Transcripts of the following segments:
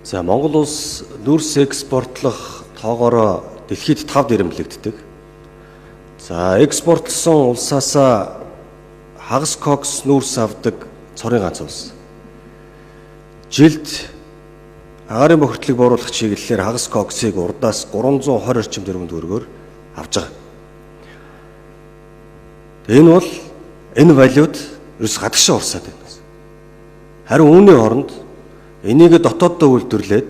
За, Монгол улс нүүрс экспортлох тоогоороо дэлхийд 5 дэрэмлэгддэг. За, экспортлсон улсаасаа хагас кокс нүүрс авдаг цорын ганц улс. Жилд агаарын бохирдлыг бууруулах чиглэлээр хагас коксыг урдаас 320 орчим тэрбум төгрөгөөр авч байгаа. Энэ бол энэ валют ерөөс гадагшаа урсаад байна. Харин үүний оронд энийг дотооддоо үйлдвэрлээд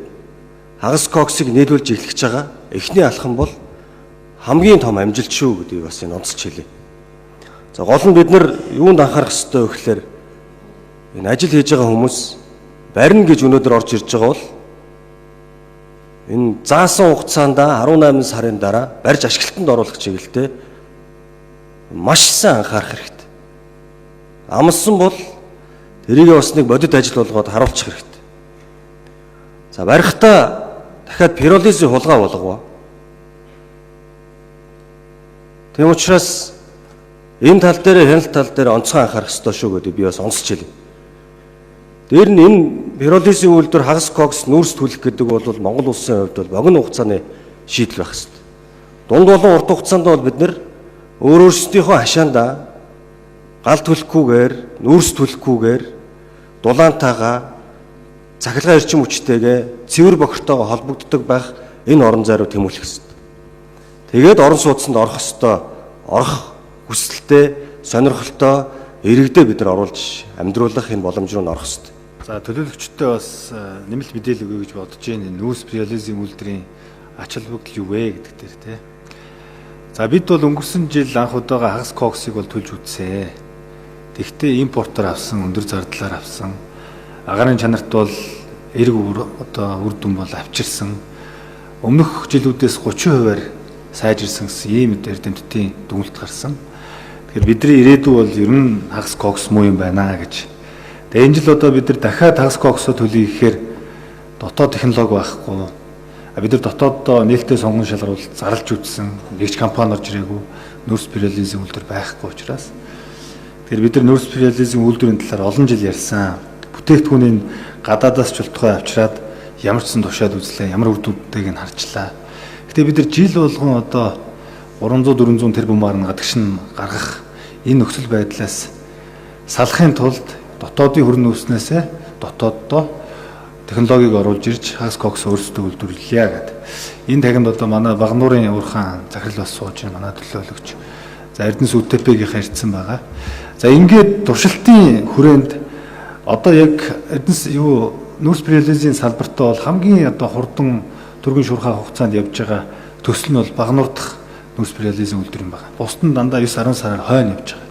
хагас коксыг нийлүүлж эхлэж байгаа эхний алхам бол хамгийн том амжилт шүү гэдгийг бас энэ онцолж хэлье. За, гол нь бид нар юунд анхаарах ёстой вэ гэхээр энэ ажил хийж байгаа хүмүүс барина гэж өнөөдөр орж ирж байгаа бол энэ заасан хугацаанд 18 сарын дараа барьж ашиглалтанд оруулах чиглэлтэй маш сайн анхаарах хэрэгтэй. Амлсан бол тэрийг бас нэг бодит ажил болгоод харуулчих хэрэгтэй. За, барихтаа дахиад пиролизын хулгай болгов. Тийм учраас энэ тал дээр, хяналт тал дээр онцгой анхаарах ёстой шүү гэдэг би бас онцолж хэлье. Дээр нь энэ пиролизын үйлдвэр хагас кокс нүүрс түлэх гэдэг бол Монгол улсын хувьд бол богино хугацааны шийдэл байх ёстой. Дунд болон урт хугацаанд бол бид нар өөр өөрсдийнхөө хашаандаа гал түлхгүйгээр, нүүрс түлхгүйгээр дулаантайгаа, цахилгаан эрчим хүчтэйгээ, цэвэр бохиртойгоо холбогддог байх энэ орон зай руу тэмүүлэх ёстой. Тэгээд орон сууцнд орох ёстой, орох хүсэлтэй, сонирхолтой иргэдээ бид нар оруулж амьдруулах энэ боломж руу орох ёстой. За, төлөөлөгчдөд бас нэмэлт мэдээлэл өгье гэж бодож байна. Энэ нүүрс пиролизын үйлдвэрийн ач холбогдол юу вэ гэдэг дээр тий. За, бид бол өнгөрсөн жил анх удаага хагас коксыг бол төлж үзсэн. Тэгвэл импортоор авсан, өндөр зардлаар авсан. Агарын чанарт бол эрг одоо үр дүн бол авчирсан. Өмнөх жилүүдээс 30%-аар сайжирсан гэсэн ийм эрдэмтдийн дүгнэлт гарсан. Тэгэхээр бидний ирээдүй бол ер нь хагас кокс муу юм байна гэж. Тэгээ энэ жил одоо бид нар дахиад хагас коксоо төлөе гэхээр дотоод технологи байхгүй. Бид нар дотооддоо нээлттэй сонгон шалгаруулалт зарлж үзсэн. Нэг ч компани орж ирээгүй. Нүүрс пиролизын үйлдвэр байхгүй учраас. Тэгэхээр бид нар нүүрс пиролизын үйлдвэрийн талаар олон жил ярьсан. Бүтээгдэхүүнийг гадаадаас ч болтугай авчираад ямар ч сан тушаад үзлээ, ямар үр дүнтэйг нь харчлаа. Гэтэ бид нар жил болгон одоо 300 400 тэрбумаар нь гадагш нь гаргах энэ нөхцөл байдлаас салахын тулд дотоодын хөрөн нөөцнөөсөө дотооддоо технологиг оруулж ирж хагас кокс өөрсдөө үйлдвэрлэе гэдэг. Энэ тагинд одоо манай Багануурын уурхаан захирал бас сууж байна, манай төлөөлөгч. За, Эрдэнэс ҮТП-гийн харьцсан байгаа. За, ингээд туршилтын хүрээнд одоо яг Эрдэнэс юу нүүрс пиролизын салбартаа бол хамгийн одоо хурдан түргэн шуурхай хугацаанд явж байгаа төсөл нь бол Багануур дахь нүүрс пиролизын үйлдвэр юм байна. Бусд нь дандаа 9 10 сараар хойно явж байгаа.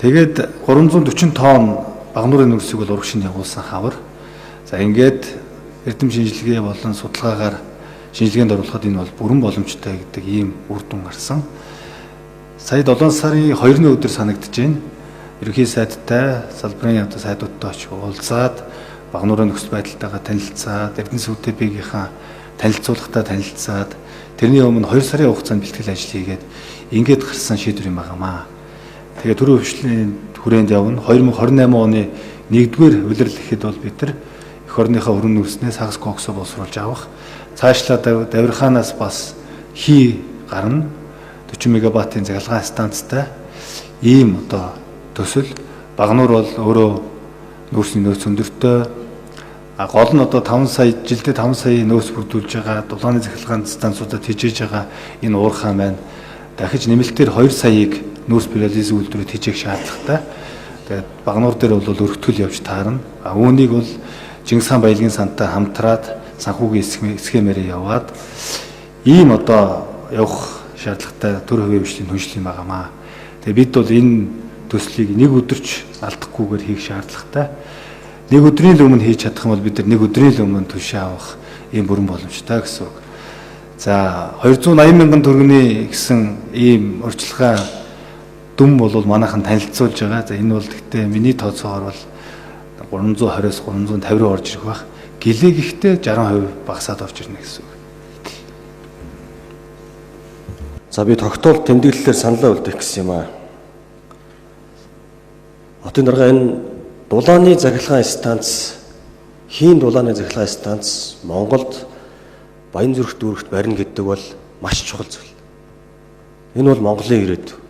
Тэгээд 340 тонн Багануурын нүүрсийг бол урагш нь явуулсан хавар. За, ингээд эрдэм шинжилгээ болон судалгаагаар шинжилгээнд оруулахад энэ бол бүрэн боломжтой гэдэг ийм үр дүн гарсан. Сая 7 сарын 2-ны өдөр санагдаж байна. Ерөнхий сайдтай, салбарын одоо сайдуудтай очиж уулзаад, Багануурын нөхцөл байдалтайгаа танилцаад, Эрдэнэс ҮТП-гийнхаа танилцуулгатай танилцаад, тэрний өмнө 2 сарын хугацаанд бэлтгэл ажил хийгээд ингээд гарсан шийдвэр юм байгаамаа. Тэгээ төрийн хөвшлийн хүрээнд явна. 2028 оны 1-р улирал гэхэд бол бид нар эх орныхоо өрн нүүрснээс хагас коксо боловсруулж авах. Цаашлаа Давирхаанаас бас хий гарна. 40 мегаваттын цахилгаан станцтай ийм одоо төсөл. Багануур бол өөрөө нүүрсний нөөц өндөртэй. А гол нь одоо 5 сая жилдээ 5 сая нөөц бүрдүүлж байгаа дулааны цахилгаан станцуудад тижээж байгаа энэ уурхай маань дахиж нэмэлтээр 2 саяыг нүүрс пиролизын үйлдвэрээр тижээх шаардлагатай. Тэгээд Багануур дээр бол өргөтгөл явж таарна. А үүнийг бол Чингис хаан баялагын сантай хамтраад санхүүгийн схемээрээ яваад ийм одоо явах шаардлагатай төр хувийн хвшлийн түншлэл юм байгаамаа. Тэгээ бид бол энэ төслийг нэг өдөрч алдахгүйгээр хийх шаардлагатай. Нэг өдрийн л өмнө хийж чадах юм бол бид нар нэг өдрийн л өмнө түшээ авах ийм бүрэн боломжтой гэсэн үг. За, 280 мянган төгрөгийн гэсэн ийм урьдчилгаа дүн бол манайхан танилцуулж байгаа. За, энэ бол гэхдээ миний тооцоогоор бол 320-оос 350 руу орж ирэх байх. Гэлээ гэхдээ 60% багасаад орж ирнэ гэсэн үг. За, би тогтоол тэмдэглэлээр саналаа үлдээх гэсэн юм аа. Хотын дарга, энэ дулааны захилгаан станц Хийн дулааны цахилгаан станц Монголд Баянзүрх дүүрэгт барина гэдэг бол маш чухал зүйл. Энэ бол Монголын ирээдүй.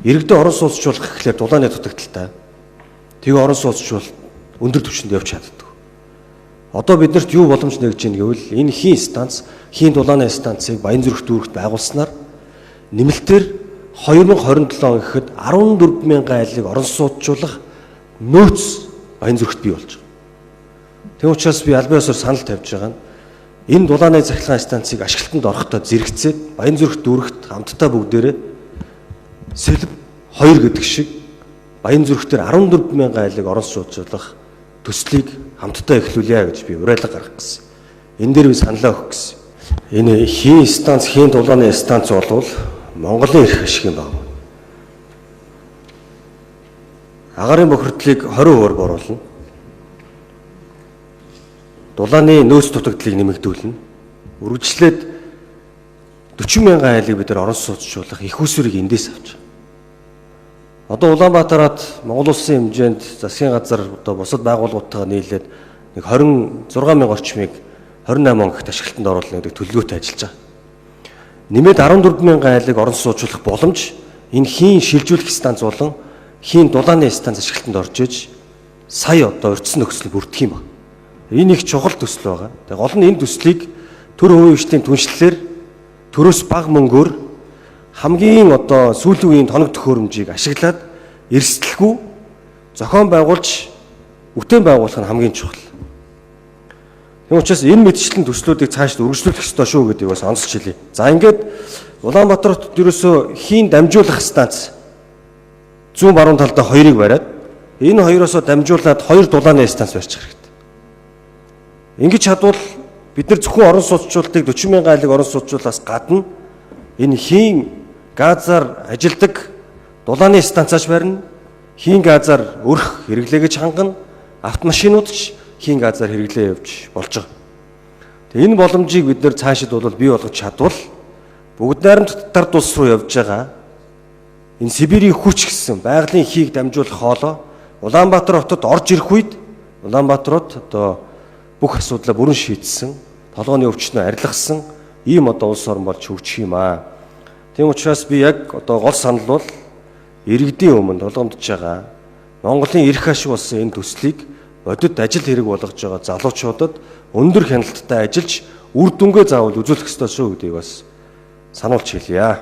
Иргэдээ орон сууцчлах гэхлээр дулааны дутагдaltaй. Тэгээ орон сууцчвал өндөр түвшинд явж чаддаг. Одоо биднэрт юу боломж нэгж ийн гэвэл энэ хийн станц, хийн дулааны станцыг Баянзүрх дүүрэгт байгуулснаар нэмэлтээр 2027 он гэхэд 14 мянган айлыг орон сууцчлах нөөц Баянзүрхт бий болж байгаа. Тэм учраас би албан ёсоор санал тавьж байгаа нь энэ дулааны цахилгаан станцыг ашиглалтанд орохдоо зэрэгцээд Баянзүрх дүүрэгт хамтдаа бүгдээрээ Сэлб 2 гэдэг шиг Баянзүрх дээр 14 мянган айлыг орон сууцчлах төслийг хамтдаа эхлүүлье гэж би уриалга гаргах гэсэн. Энэ дээр би саналаа өгөх гэсэн. Энэ хийн станц, хийн дулааны станц болвол Монголын эрх ашиг юм байна. Агарын бохирдлыг 20% бооруулна. Дулааны нөөц дутагдлыг нэмэгдүүлнэ. Үргэлжлээд 40 мянган айлыг бид нар орон сууцчлах их усүрийг эндээс авч байгаа. Одоо Улаанбаатарт Монгол улсын хэмжээнд засгийн газар одоо бусад байгууллагуудтайгаа нийлээд нэг 26 мянга орчмыг 28 он гэхэд ашиглалтанд оруулна гэдэг төлөвлөгөөтэй ажиллаж байгаа. Нэмээд 14 мянган айлыг орон сууцчлах боломж энэ хийн шилжүүлэх станц болон хийн дулааны станц ашиглалтанд орж иж сая одоо урьдчилсан нөхцөл бүрдэх юм байна. Энэ их чухал төсөл байгаа. Тэгээ гол нь энэ төслийг төр хувийн хвшлийн түншлэлээр төрөөс бага мөнгөөр хамгийн одоо сүүлийн үеийн тоног төхөөрөмжийг ашиглаад эрсдэлгүй зохион байгуулж бүтээн байгуулах нь хамгийн чухал. Тийм учраас энэ мэтчлэн төслүүдийг цаашд үргэлжлүүлэх ёстой шүү гэдгийг бас онцолж хэлье. За ингээд Улаанбаатар хотод ерөөсөө хийн дамжуулах станц зүүн баруун талдаа хоёрыг бариад энэ хоёроосоо дамжуулаад хоёр дулааны станц барьчих хэрэгтэй. Ингэж чадвал бид нар зөвхөн орон сууцчлалтыг 40 мянган айлыг орон сууцчлалаас гадна энэ хийн газар ажилдаг дулааны станцаач барина, хийн газар өрх хэрэглээ гэж хангана, автомашинууд ч хийн газар хэрэглээ явж болж байгаа. Тэгээ энэ боломжийг бид нар цаашид бол бий болгож чадвал бүгд найрамд татар улс руу явж байгаа энэ Сибирийн хүч гэсэн байгалийн хийг дамжуулах хоолой Улаанбаатар хотод орж ирэх үед Улаанбаатар хот одоо бүх асуудлаа бүрэн шийдсэн, толгойн өвчнөө арилгасан ийм одоо улс орн болж хөгжих юм аа. Тийм учраас би яг одоо гол санал бол иргэдийн өмнө тулгамдж байгаа Монголын эрх ашиг болсон энэ төслийг бодит ажил хэрэг болгож байгаа залуучуудад өндөр хяналттай ажиллаж үр дүнгээ заавал үзүүлэх ёстой шүү гэдгийг бас сануулж хэлье.